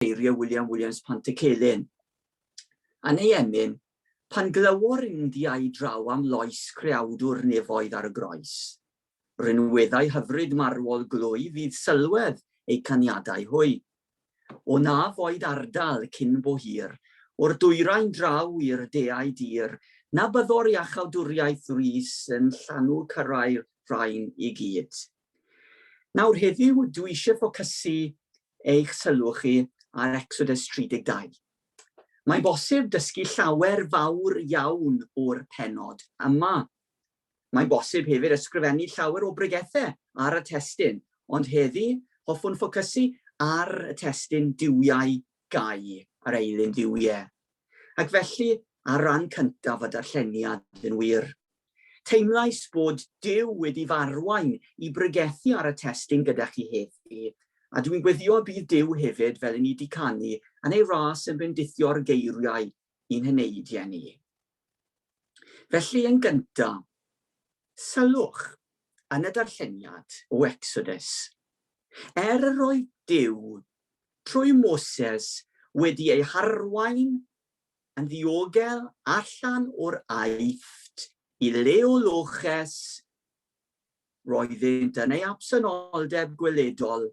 Geiriau William Williams Pantycelyn. Yn ei emyn, pan glywo'r Indiaid draw am loes creawdwr nefoedd ar y groes, rinweddau hyfryd marwol glwy fydd sylwedd eu caniadau hwy. O na foed ardal cyn bo hir, o'r dwyrain draw i'r deau dir, na byddo'r iachawdwriaeth ddrys yn llanw cyrrau'r rhain i gyd. Nawr heddiw, dwi eisiau ffocysu eich sylw chi ar Exodus 32. Mae'n bosib dysgu llawer fawr iawn o'r pennod yma. Mae'n bosib hefyd ysgrifennu llawer o bregethau ar y testun, ond heddi hoffwn ffocysu ar y testun duwiau gau, yr eilun dduwiau. Ac felly ar ran cyntaf y darlleniad yn wir. Teimlais bod Duw wedi fy arwain i bregethu ar y testun gyda chi heddi, a dwi'n gweddïo y bydd Duw hefyd, fel i ni 'di canu, yn ei ras yn bendithio'r geiriau i'n heneidiau ni. Felly, yn gynta, sylwch yn y darlleniad o Exodus, er yr oedd Duw, trwy Moses, wedi eu harwain yn ddiogel allan o'r Aifft i Leoloches, roeddynt yn ei absenoldeb gweledol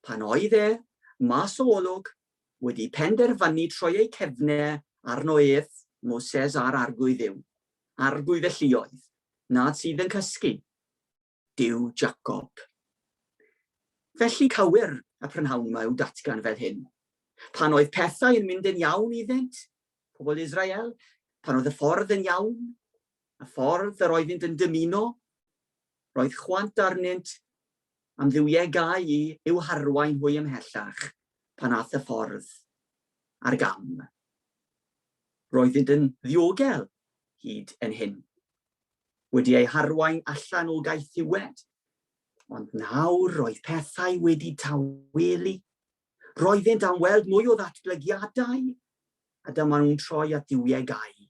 pan oedd e, mas o olwg, wedi penderfynu troi eu cefnau arno ef, Moses a'r Arglwydd Dduw, Arglwydd y lluoedd, nad sydd yn cysgu. Duw Jacob. Felly cywir y prynhawn yma yw datgan fel hyn. Pan oedd pethau yn mynd yn iawn iddynt, pobl Israel, pan oedd y ffordd yn iawn, y ffordd yr oeddynt yn dymuno, roedd chwant arnynt am dduwiau gau i'w harwain hwy ymhellach pan ath y ffordd ar gam. Roeddynt yn ddiogel hyd yn hyn. wedi eu harwain allan o gaethiwed. Ond nawr roedd pethau wedi tawelu. Roeddynt am weld mwy o ddatblygiadau, a dyma nhw'n troi at dduwiau gau.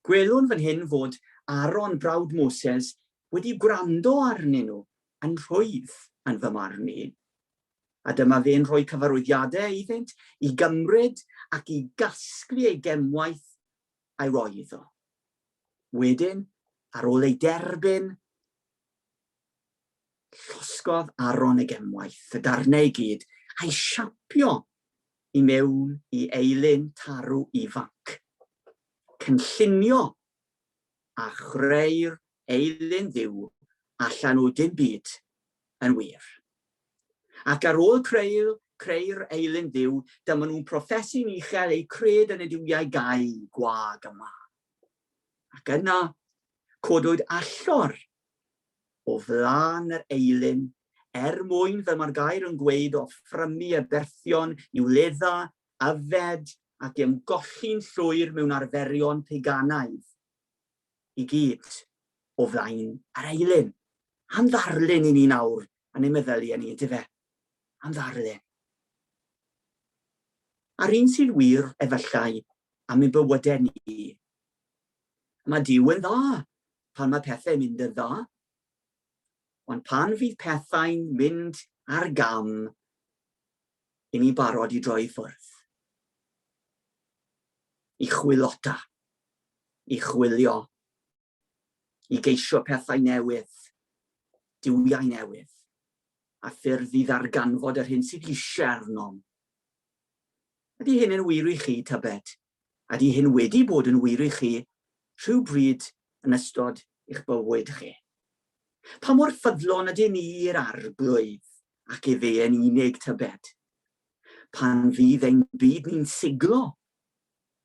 Gwelwn fan hyn fod Aaron, brawd Moses, wedi gwrando arnyn nhw yn rhwydd yn fy marn i. A dyma fe'n rhoi cyfarwyddiadau iddynt i gymryd ac i gasglu ei gemwaith a'i roi iddo. Wedyn, ar ôl ei derbyn, llosgodd Aaron y gemwaith, y darnau i gyd, a'i siapio i mewn i eilun tarw ifanc. Cynllunio a chreu'r eilun dduw allan o dim byd yn wir. Ac ar ôl creu, creu'r eilun dduw, dyma nhw'n proffesu'n uchel eu cred yn y duwiau gau gwag yma. Ac yna, codwyd allor o flaen yr eilun, er mwyn, fel mae'r gair yn gweud, offrymu y berthion i'w ledda, yfed ac ymgolli'n llwyr mewn arferion paganaidd. I gyd o flaen yr eilun. Am ddarlun i ni nawr yn ein meddyliau ni, yndyfe? Am ddarlun. A'r un sydd wir, efallai, am ein bywydau ni. Mae Duw yn dda pan mae pethau'n mynd yn dda. Ond pan fydd pethau'n mynd ar gam, i ni'n barod i droi i ffwrdd. I chwilota. I chwilio. I geisio pethau newydd, duwiau newydd, a ffyrdd i ddarganfod yr hyn sydd eisiau arnom. Ydy hyn yn wir i chi, tybed? Ydy hyn wedi bod yn wir i chi rhywbryd yn ystod eich bywyd chi? Pa mor ffyddlon ydyn ni i'r Arglwydd ac efe yn unig, tybed? Pan fydd ein byd ni'n siglo,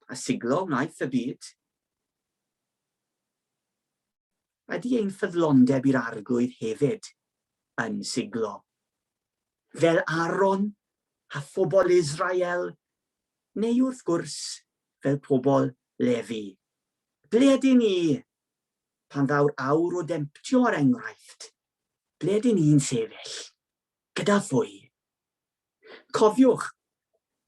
a siglo wnaeth y byd, ydy ein ffyddlondeb i'r Arglwydd hefyd yn siglo? Fel Aaron a phobl Israel, neu wrth gwrs fel pobl Lefi? Ble ydyn ni pan ddaw'r awr o demtio er enghraifft? Ble ydyn ni'n sefyll? Gyda phwy? Cofiwch,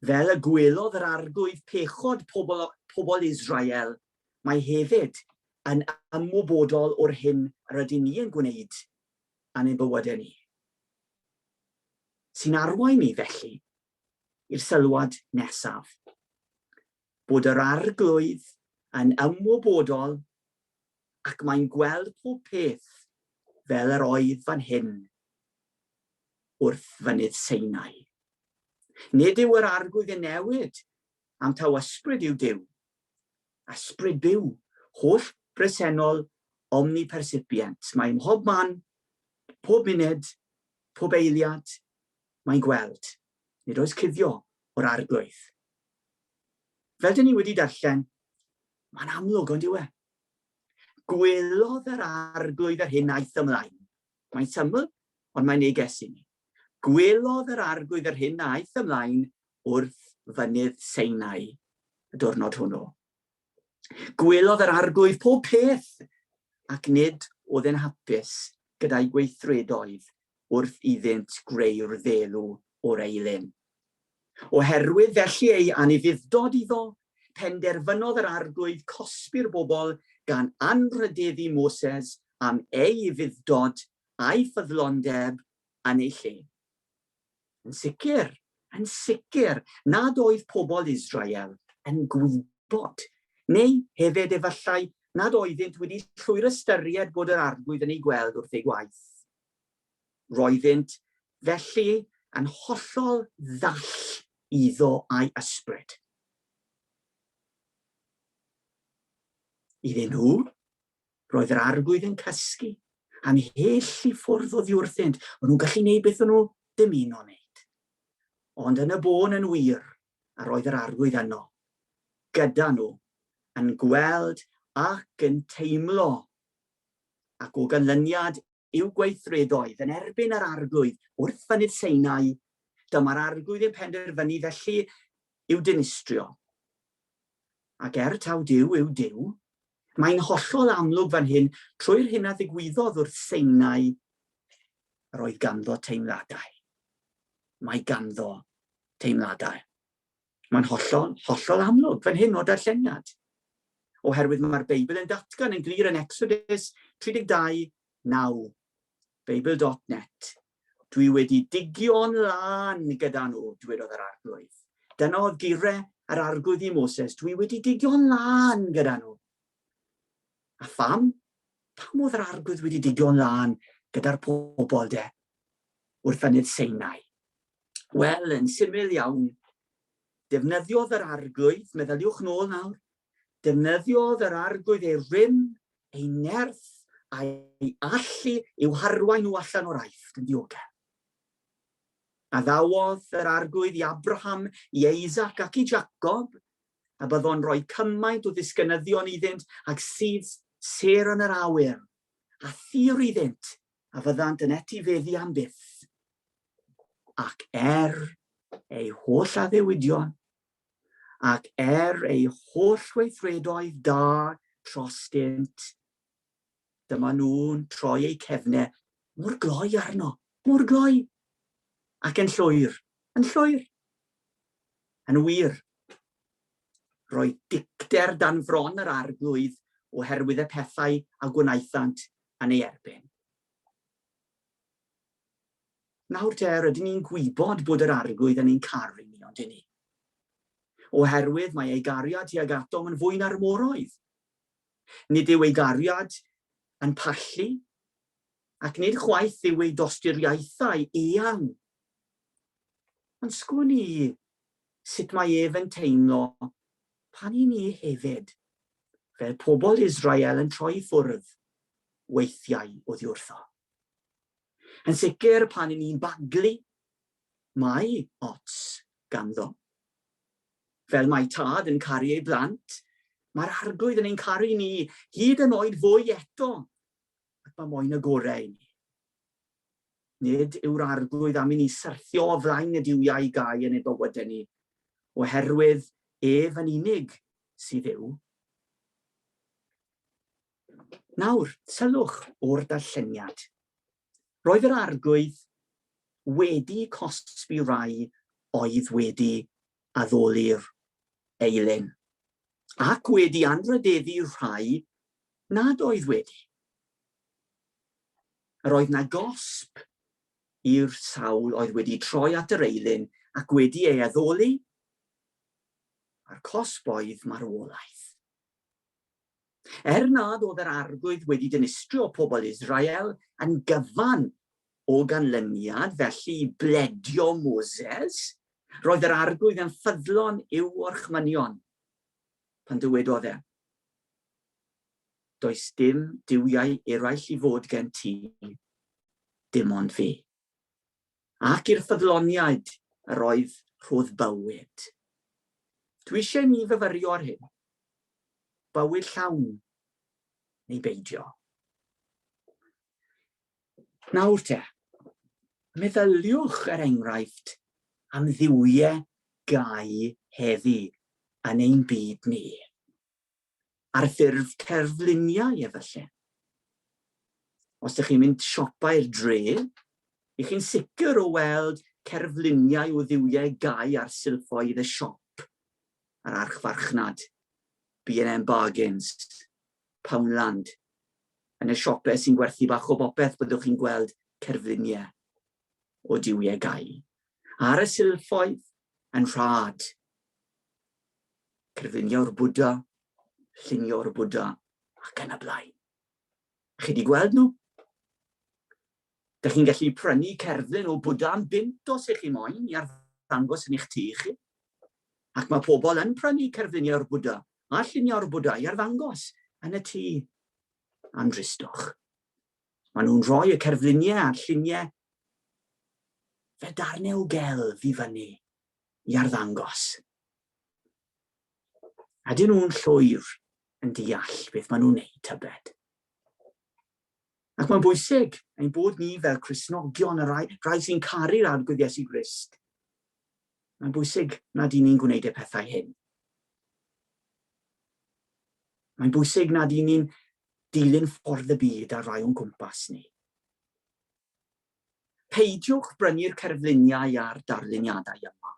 fel y gwelodd yr Arglwydd pechod pobl, pobl Israel, mae hefyd yn ymwybodol o'r hyn yr ydyn ni yn gwneud yn ein bywydau ni. Sy'n arwain ni, felly, i'r sylwad nesaf. Bod yr Arglwydd yn ymwybodol ac mae'n gweld pob peth fel yr oedd fan hyn wrth fynydd Sinai. Nid yw yr Arglwydd yn newid am taw ysbryd yw Duw. Ysbryd byw, holl bresennol omnipercipient. Mae mhob man, pob munud, pob eiliad, mae'n gweld. Nid oes cuddio o'r Arglwydd. Fel dyn ni wedi darllen, mae'n amlwg, ond yw e? Gwelodd yr Arglwydd yr hyn aeth ymlaen. Mae'n syml, ond mae'n neges i ni. Gwelodd yr Arglwydd yr hyn aeth ymlaen wrth fynydd Sinai y diwrnod hwnnw. Gwelodd yr Arglwydd pob peth, ac nid oedd e'n hapus gyda'i gweithredoedd wrth iddynt greu'r ddelw o'r eilun. Oherwydd felly ei anufudd-dod iddo, penderfynodd yr Arglwydd cosbi'r bobl gan anrhydeddu Moses am ei ufudd-dod a'i ffyddlondeb yn ei lle. Yn sicr, yn sicr, nad oedd pobl Israel yn gwybod, neu hefyd efallai nad oeddynt wedi llwyr ystyried bod yr Arglwydd yn eu gweld wrth eu gwaith. Roeddynt felly yn hollol ddall iddo a'i ysbryd. Iddyn nhw, Roedd yr Arglwydd yn cysgu, amhell i ffwrdd oddi wrthynt. O'n nhw'n gallu gwneud beth o'n nhw dymuno wneud. Ond yn y bôn yn wir, yr oedd yr Arglwydd yno, gyda nhw, yn gweld ac yn teimlo, ac o ganlyniad i'w gweithredoedd yn erbyn yr Arglwydd wrth Fynydd Sinai, dyma'r Arglwydd yn penderfynu felly i'w dinistrio. Ac er taw Duw yw Duw, Mae'n hollol amlwg fan hyn trwy'r hyn a ddigwyddodd wrth Sinai, yr oedd ganddo teimladau. Mae ganddo teimladau. Mae'n hollol, hollol amlwg fan hyn o darlleniad. Oherwydd mae'r Beibl yn datgan yn glir yn Exodus 32, 9, Beibl.net. Dwi wedi digio'n lân gyda nhw, dwedodd yr Arglwydd. Dyna oedd gire yr Arglwydd i Moses, dwi wedi digio'n lân gyda nhw. A pham? Pam oedd yr Arglwydd wedi digio'n lân gyda'r pobl de? Wrth fynydd Sinai. Wel, yn syml iawn, defnyddiodd yr Arglwydd, meddyliwch nôl nawr, Defnyddiodd yr Arglwydd ei rym, ei nerth a'i allu i'w harwain nhw allan o'r Aifft yn ddiogel. Addawodd yr Arglwydd i Abraham, i Isaac ac i Jacob, a byddo'n rhoi cymaint o ddisgynyddion iddynt ag sydd sêr yn yr awyr, a thir iddynt, a fyddant yn etifeddu am byth. Ac er ei holl addewidion, ac er eu holl weithredoedd da trostynt, dyma nhw'n troi eu cefnau mor gloi arno, mor gloi, ac yn llwyr, yn llwyr. Yn wir, roedd dicter dan fron yr Arglwydd oherwydd y pethau a gwnaethant yn ei erbyn. Nawr te, rydyn ni'n gwybod bod yr Arglwydd yn ein caru ni, ond ni? Oherwydd mae ei gariad tuag atom yn fwy na'r moroedd. Nid yw ei gariad yn pallu, ac nid chwaith yw ei dosturiaethau eang. Ond sgwn i sut mae ef yn teimlo pan i ni hefyd, fel pobl Israel yn troi ffwrdd weithiau oddi wrtho. Yn sicr, pan 'y ni'n baglu, mae ots ganddo. Fel mae tad yn caru ei blant, mae'r Arglwydd yn ein caru ni hyd yn oed fwy eto, ac mae moyn y gorau i ni. Nid yw'r Arglwydd am i ni syrthio o flaen y duwiau gau yn ei bywydau ni, oherwydd ef yn unig sydd yw. Nawr, sylwch o'r darlleniad. Roedd yr Arglwydd wedi cosbi rai oedd wedi addoli'r eilun, ac wedi anrhydeddu rhai nad oedd wedi. Yr oedd 'na gosb i'r sawl oedd wedi troi at yr eilun ac wedi ei addoli, a'r cosb oedd marwolaeth. Er nad oedd yr Arglwydd wedi dinistrio pobl Israel yn gyfan o ganlyniad felly i bledio Moses, roedd yr Arglwydd yn ffyddlon i'w orchmynion pan dywedodd e, Does dim duwiau eraill i fod gen ti, dim ond fi. Ac i'r ffyddloniaid yr oedd rhodd bywyd. Dwi eisiau ni fyfyrio ar hyn. Bywyd llawn neu beidio. Nawr te, meddyliwch er enghraifft am dduwiau gau heddi yn ein byd ni. Ar ffurf cerfluniau efallai. Os ydych chi'n mynd siopa i'r dre, i chi'n sicr o weld cerfluniau o dduwiau gau ar silffoedd y siop, a'r archfarchnad, B&M Bargains, Poundland. Yn y siopau sy'n gwerthu bach o bopeth byddwch chi'n gweld cerfluniau o duwiau gau. Ar y silffoedd, yn rhad. Cerflunio'r Bwdha, llunio'r Bwdha, ac yn y blaen. Chi wedi gweld nhw? Dych chi'n gallu prynu cerflun o Bwdha am bunt os ych chi moyn i arddangos yn eich tŷ chi. Ac mae pobl yn prynu cerfluniau'r Bwdha a lluniau'r Bwdha i arddangos yn y tŷ am dristwch. Maen nhw'n rhoi y cerfluniau a'r lluniau fel darnau o gelf i fyny i arddangos. Ydyn nhw'n llwyr yn deall beth maen nhw'n neud, tybed? Ac mae'n bwysig ein bod ni fel Cristnogion, y rhai, rhai sy'n caru'r Arglwydd Iesu Grist, mae'n bwysig nad y'n ni'n gwneud y pethau hyn. Mae'n bwysig nad y'n ni'n dilyn ffordd y byd a'r rhai o'n cwmpas ni. Peidiwch brynu'r cerfluniau a'r darluniadau yma.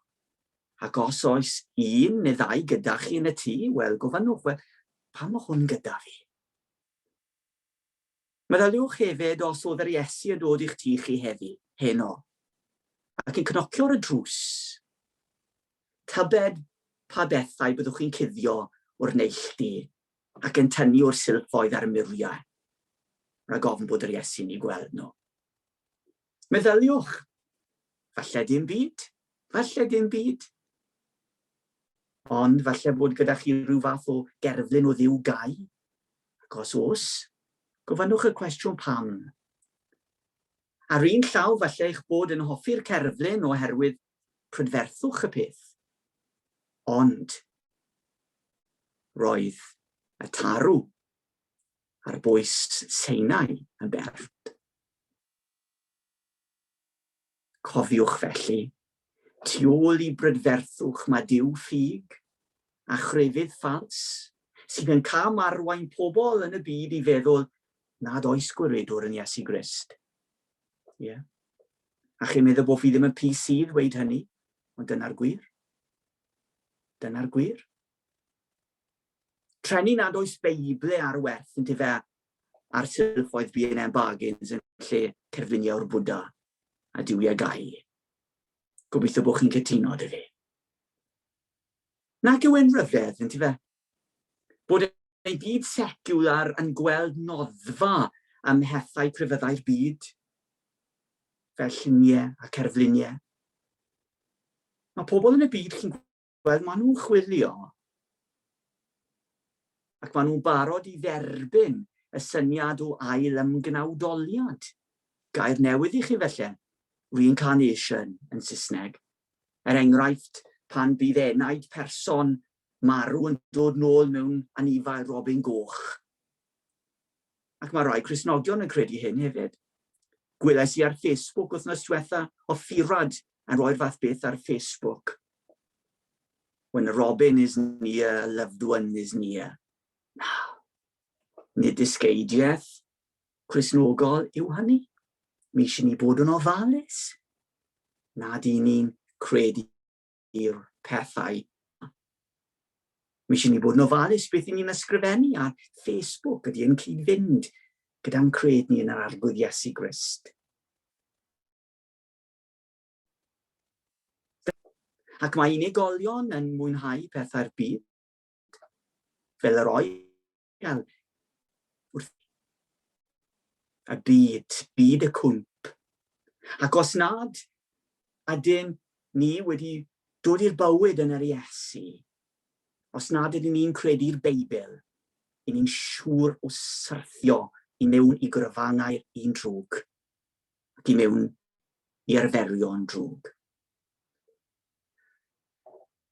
Ac os oes un neu ddau gyda chi yn y tŷ, wel, gofynnwch, wel, pam mae hwn gyda fi? Meddyliwch hefyd os oedd yr Iesu yn dod i'ch tŷ chi heddi, heno, ac yn cnocio ar y drws, tybed pa bethau byddwch chi'n cuddio o'r neilltu ac yn tynnu o'r silffoedd a'r muriau, rhag ofn bod yr Iesu'n eu gweld nhw. Meddyliwch, falle dim byd, falle dim byd. Ond falle bod gyda chi rhyw fath o gerflun o dduw gau, ac os oes, gofynnwch y cwestiwn pam. Ar un llaw, falle eich bod yn hoffi'r cerflun oherwydd prydferthwch y peth. Ond, roedd y tarw ar bwys Sinai yn bert. Cofiwch felly, tu ôl i brydferthwch mae Duw ffug a chrefydd ffals sydd yn cam arwain pobl yn y byd i feddwl nad oes gwiredwr yn Iesu Grist. Ie. Yeah. A chi'n meddwl bod fi ddim yn PC i ddweud hynny, ond dyna'r gwir. Dyna'r gwir. Treni nad oes Beible ar werth yn fe ar silffoedd B&M Bargains yn lle cerfluniau o'r Bwdha a duwiau gau. Gobeithio bod chi'n cytuno 'da fi. Nag yw e'n rhyfedd, yn fe? Bod ein byd seciwlar yn gweld noddfa ym mhethau crefyddau'r byd, fel lluniau a cerfluniau. Mae pobl yn y byd chi'n gweld, maen nhw'n chwilio ac maen nhw'n barod i dderbyn y syniad o ail ymgnawdoliad. Gair newydd i chi felly, reincarnation yn Saesneg. Er enghraifft, pan bydd enaid person marw yn dod nôl mewn anifail robin goch. Ac mae rhai Cristnogion yn credu hyn hefyd. Gwelais i ar Facebook wythnos diwetha o ffurad yn rhoi'r fath beth ar Facebook. When a robin is near, a loved one is near. Na, nid dysgeidiaeth Cristnogol yw hynny. Mi eisiau ni bod yn ofalus nad i ni'n credu i'r pethau. Mi eisiau ni bod yn ofalus beth i ni'n ysgrifennu ar Facebook ydy yn cyd-fynd gyda'n cred ni yn yr Arglwydd Iesu Grist. Ac mae unigolion yn mwynhau pethau'r byd, fel yr oedd wrth y byd, byd y cwmp. Ac os nad ydyn ni wedi dod i'r bywyd yn yr Iesu, os nad ydyn ni'n credu'r Beibl, i ni'n siŵr o syrthio i mewn i grafangau'r un drwg ac i mewn i arferion drwg.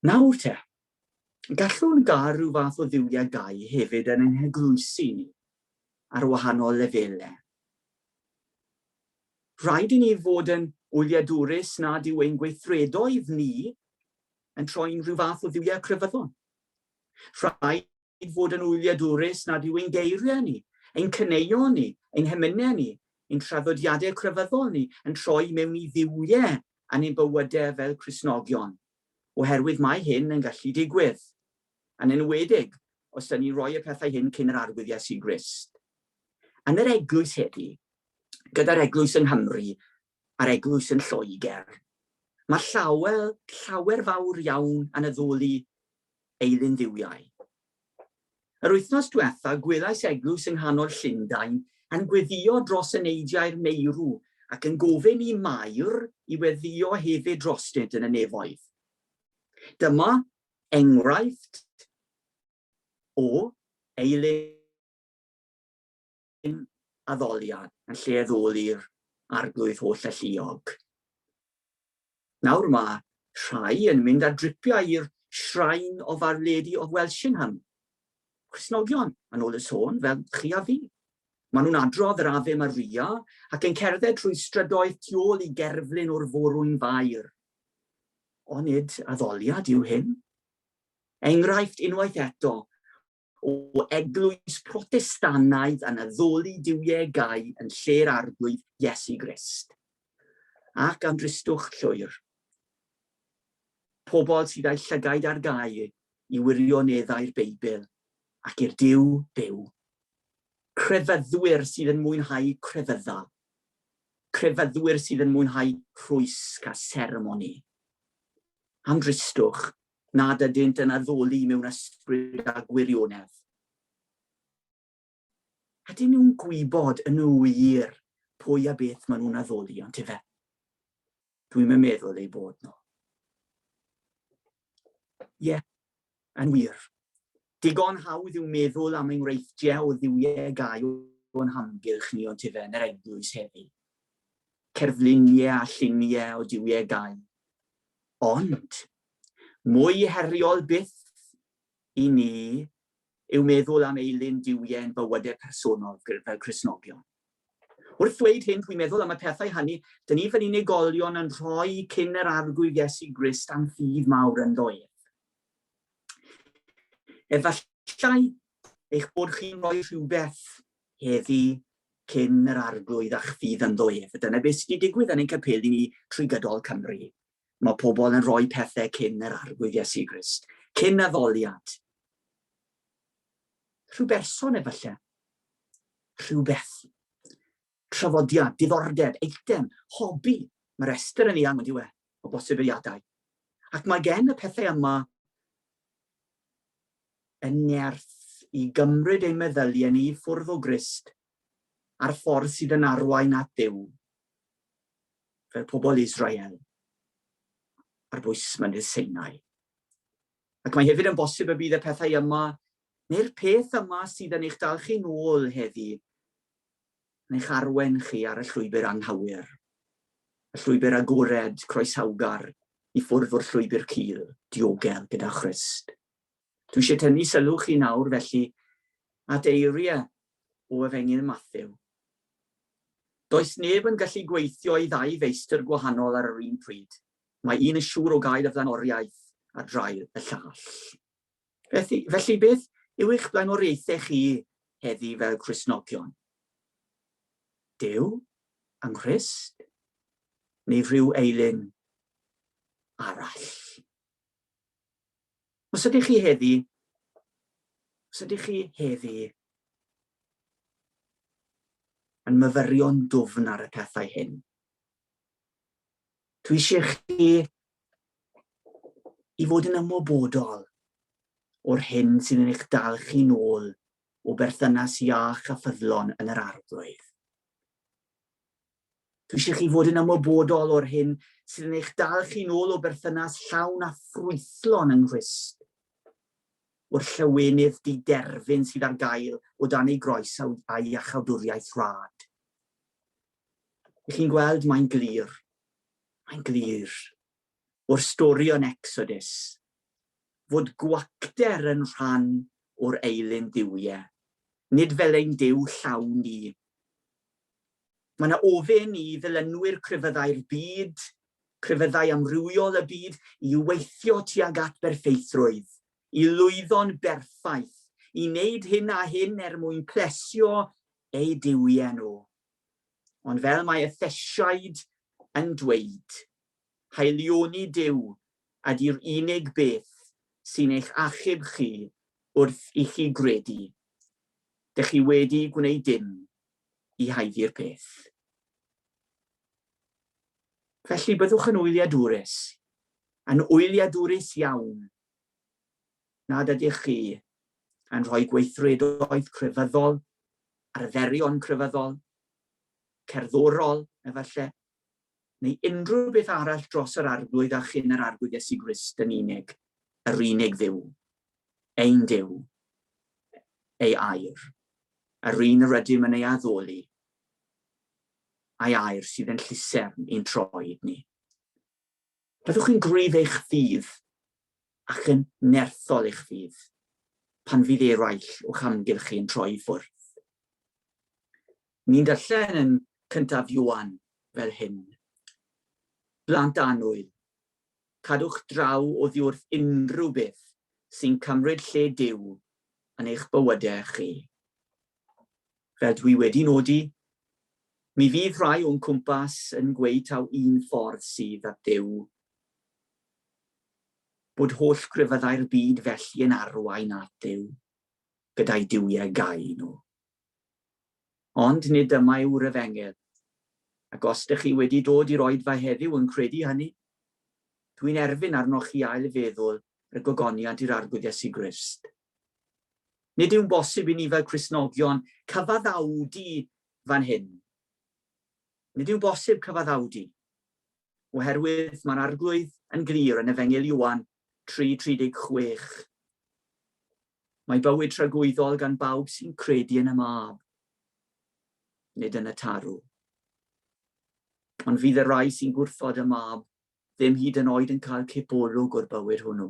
Nawr te, gallwn gael rhyw fath o dduwiau gau hefyd yn ein heglwysi ni, ar wahanol lefelau. Rhaid i ni fod yn wyliadwrus nad yw ein gweithredoedd ni yn troi'n rhyw fath o dduwiau crefyddol. Rhaid fod yn wyliadwrus nad yw ein geiriau ni, ein caneuon ni, ein hemynau ni, ein traddodiadau crefyddol ni yn troi mewn i dduwiau yn ein bywydau fel Cristnogion, oherwydd mae hyn yn gallu digwydd, yn enwedig os dyn ni'n rhoi y pethau hyn cyn yr Arglwydd Iesu Grist. Yn yr eglwys heddi, gyda'r eglwys yng Nghymru a'r eglwys yn Lloegr, mae llawer, llawer fawr iawn yn addoli eilun dduwiau. Yr wythnos diwetha, gwelais eglwys yng nghanol Llundain yn gweddïo dros eneidiau'r meirw ac yn gofyn i Mair i weddïo hefyd drostynt yn y nefoedd. Dyma enghraifft o eilun addoliad yn lle addoli'r Arglwydd Holl Alluog. Nawr mae rhai yn mynd ar dripiau i'r Shrine of Our Lady of Welshingham. Cristnogion, yn ôl y sôn, fel chi a fi. Maen nhw'n adrodd yr Ave Maria ac yn cerdded trwy strydoedd tu ôl i gerflun o'r Forwyn Fair. Onid addoliad yw hyn? Enghraifft unwaith eto o eglwys Protestannaidd yn addoli duwiau gau yn lle'r Arglwydd Iesu Grist. Ac am dristwch llwyr, pobl sydd â'u llygaid ar gau i wirioneddau'r Beibl ac i'r Duw byw. Crefyddwyr sydd yn mwynhau crefydda. Crefyddwyr sydd yn mwynhau rhwysg a seremoni. Am dristwch, nad ydynt yn addoli mewn ysbryd a gwirionedd. Ydyn nhw'n gwybod yn wir pwy a beth maen nhw'n addoli, ond ife? Dwi'm yn meddwl eu bod nhw. Ie, yn wir. Digon hawdd yw meddwl am enghreifftiau o dduwiau gau o'n hamgylch ni, ond ife, yn yr eglwys heddi. Cerfluniau a lluniau o duwiau gau. Ond, mwy heriol byth i ni yw meddwl am eilun duwiau yn bywydau personol fel Cristnogion. Wrth ddweud hyn, dwi'n meddwl am y pethau hynny dyn ni fel unigolion yn rhoi cyn yr Arglwydd Iesu Grist am ffydd mawr ynddo ef. Efallai eich bod chi'n rhoi rhywbeth heddi cyn yr Arglwydd a'ch ffydd ynddo ef. Dyna beth sydd wedi digwydd yn ein capeli ni trwy gydol Cymru. Mae pobl yn rhoi pethau cyn yr Arglwydd Iesu Grist, cyn addoliad. Rhyw berson efallai. Rhywbeth. Traddodiad, diddordeb, eitem, hobi. Mae rhestr yn eang, on'd yw e, o bosibiliadau. Ac mae gen y pethau yma y nerth i gymryd ein meddyliau ni i ffwrdd o Grist a'r ffordd sydd yn arwain at Dduw. fel pobl Israel ar bwys mynydd Sinai. Ac mae hefyd yn bosib y bydd y pethau yma, neu'r peth yma sydd yn eich dal chi nôl heddi, yn eich arwen chi ar y llwybr anghywir, y llwybr agored, croesawgar, i ffwrdd o'r llwybr cul, diogel gyda Christ. Dwi eisiau tynnu sylw chi nawr, felly, at eiriau o Efengyl Mathew. Does neb yn gallu gweithio i ddau feistr gwahanol ar yr un pryd. Mae un yn siŵr o gael y flaenoriaeth ar draul y llall. Felly, felly beth yw eich blaenoriaethau chi heddi fel Cristnogion? Duw yng Nghrist? Neu rhyw eilun arall? Os ydych chi heddi, os ydych chi heddi yn myfyrio'n dwfn ar y pethau hyn, dwi eisiau chi i fod yn ymwybodol o'r hyn sydd yn eich dal chi nôl o berthynas iach a ffyddlon yn yr Arglwydd. Dwi eisiau chi fod yn ymwybodol o'r hyn sydd yn eich dal chi nôl o berthynas llawn a ffrwythlon yng Nghrist, o'r llawenydd diderfyn sydd ar gael o dan ei groes a'i iachawdwriaeth rad. Ych chi'n gweld, mae'n glir, mae'n glir, o'r stori yn Exodus, fod gwacter yn rhan o'r eilun dduwiau, nid fel ein Duw llawn ni. Mae yna ofyn i ddilynwyr crefyddau'r byd, crefyddau amrywiol y byd, i weithio tuag at berffeithrwydd, i lwyddo'n berffaith, i wneud hyn a hyn er mwyn plesio eu duwiau nhw. Ond fel mae Effesiaid yn dweud, haelioni Duw ydy'r unig beth sy'n eich achub chi wrth i chi gredu. Dych chi wedi gwneud dim i haeddu'r peth. Felly byddwch yn wyliadwrus, yn wyliadwrus iawn, nad ydych chi yn rhoi gweithredoedd crefyddol, arferion crefyddol, cerddorol, efallai, neu unrhyw beth arall dros yr Arglwydd a chyn yr Arglwydd Iesu Grist yn unig, yr unig Dduw, ein Duw, ei air, yr un yr ydym yn ei addoli, a'i air sydd yn llusern i'n troed ni. Byddwch yn gryf eich ffydd ac yn nerthol eich ffydd pan fydd eraill o'ch amgylch chi yn troi i ffwrdd. Ni'n darllen yn cyntaf Ioan fel hyn, Blant annwyl, cadwch draw oddiwrth unrhyw beth sy'n cymryd lle Duw yn eich bywydau chi. Fel dwi wedi nodi, mi fydd rhai o'n cwmpas yn gweud taw un ffordd sydd at Dduw, bod holl grefyddau'r byd felly yn arwain at Dduw, gyda'i duwiau gau nhw. Ond nid dyma yw'r efengyl, ac os dych chi wedi dod i'r oedfa heddiw yn credu hynny, dwi'n erfyn arnoch chi ail-feddwl ar y gogoniant i'r Arglwydd Iesu Grist. Nid yw'n bosib i ni fel Cristnogion cyfaddawdu fan hyn. Nid yw'n bosib cyfaddawdu, oherwydd mae'r Arglwydd yn glir yn Efengyl Ioan 3:36. Mae bywyd tragwyddol gan bawb sy'n credu yn y Mab, nid yn y tarw. Ond fydd y rhai sy'n gwrthod y Mab ddim hyd yn oed yn cael cipolwg o'r bywyd hwnnw.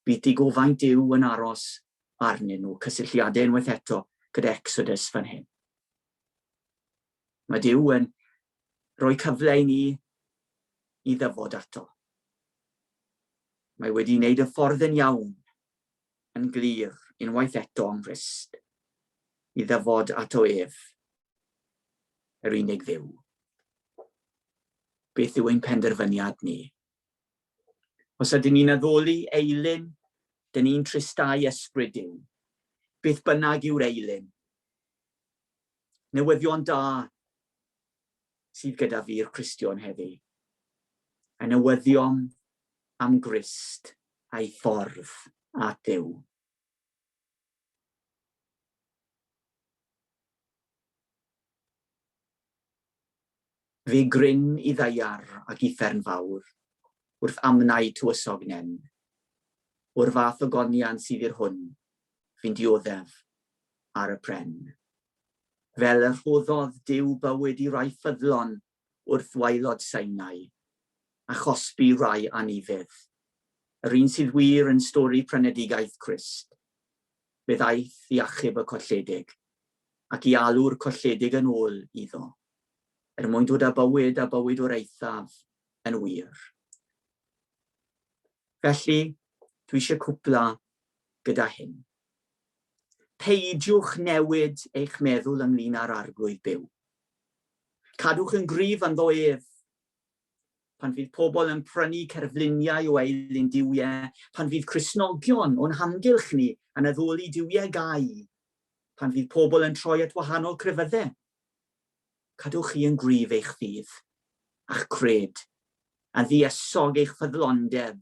Bydd digofaint Duw yn aros arnyn nhw, cysylltiadau unwaith eto gyda Exodus fan hyn. Mae Duw yn rhoi cyfle i ni i ddyfod ato. Mae wedi wneud y ffordd yn iawn, yn glir, unwaith eto yng Nghrist, i ddyfod ato ef, yr unig Dduw. Beth yw ein penderfyniad ni? Os ydyn ni'n addoli eilun, dyn ni'n tristau ysbryd Duw, beth bynnag yw'r eilun. Newyddion da sydd gyda fi'r Cristion heddi. Y newyddion am Grist a'i ffordd at Dduw. Fe gryn i ddaear ac uffern fawr, Wrth amnau tywysog nen. O'r fath ogoniant sydd i'r hwn Fu'n dioddef ar y pren. Fel y rhoddodd Duw bywyd i rai ffyddlon Wrth waelod Sinai, A chosbi rai anufudd. Yr un sydd wir yn stori prynedigaeth Crist. Fe ddaeth i achub y colledig, Ac i alw'r colledig yn ôl iddo. Er mwyn dod â bywyd a bywyd o'r eithaf yn wir. Felly, dwi eisiau cwpla gyda hyn. Peidiwch newid eich meddwl ynglyn â'r Arglwydd byw. Cadwch yn gryf ynddo ef. Pan fydd pobl yn prynu cerfluniau o eilun duwiau, pan fydd Cristnogion o'n hamgylch ni yn addoli duwiau gau, pan fydd pobl yn troi at wahanol crefyddau, Cadwch chi yn gryf eich ffydd, a'ch cred, a ddiesog eich ffyddlondeb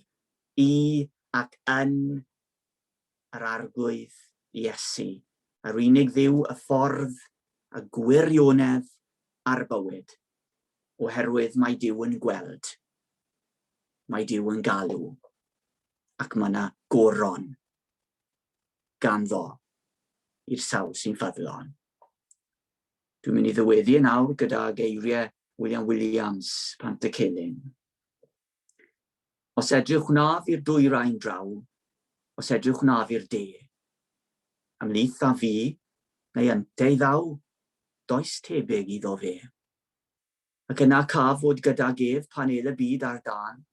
i ac yn yr Arglwydd Iesu, yr unig Dduw, y ffordd, y gwirionedd a'r bywyd, oherwydd mae Duw yn gweld, mae Duw yn galw, ac mae yna goron ganddo i'r sawl sy'n ffyddlon. Dwi'n mynd i ddyweddu yn awr gyda geiriau William Williams, Pantycelyn. Os edrych wnaf i'r dwyrain draw, os edrych wnaf i'r de, ymhlith a fi, neu ynteu ddaw, does tebyg iddo fe. Ac yna caf fod gydag ef pan el y byd ar dân,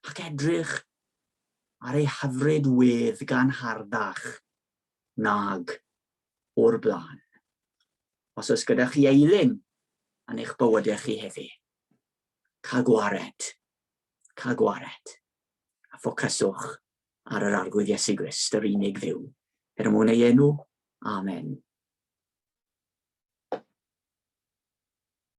ac edrych ar ei hyfryd wedd gan harddach nag o'r blaen. Os oes gyda chi eilun yn eich bywydau chi heddi, cael gwared, cael gwared, a ffocyswch ar yr Arglwydd Iesu Grist, yr unig Dduw. Er mwyn ei enw, amen.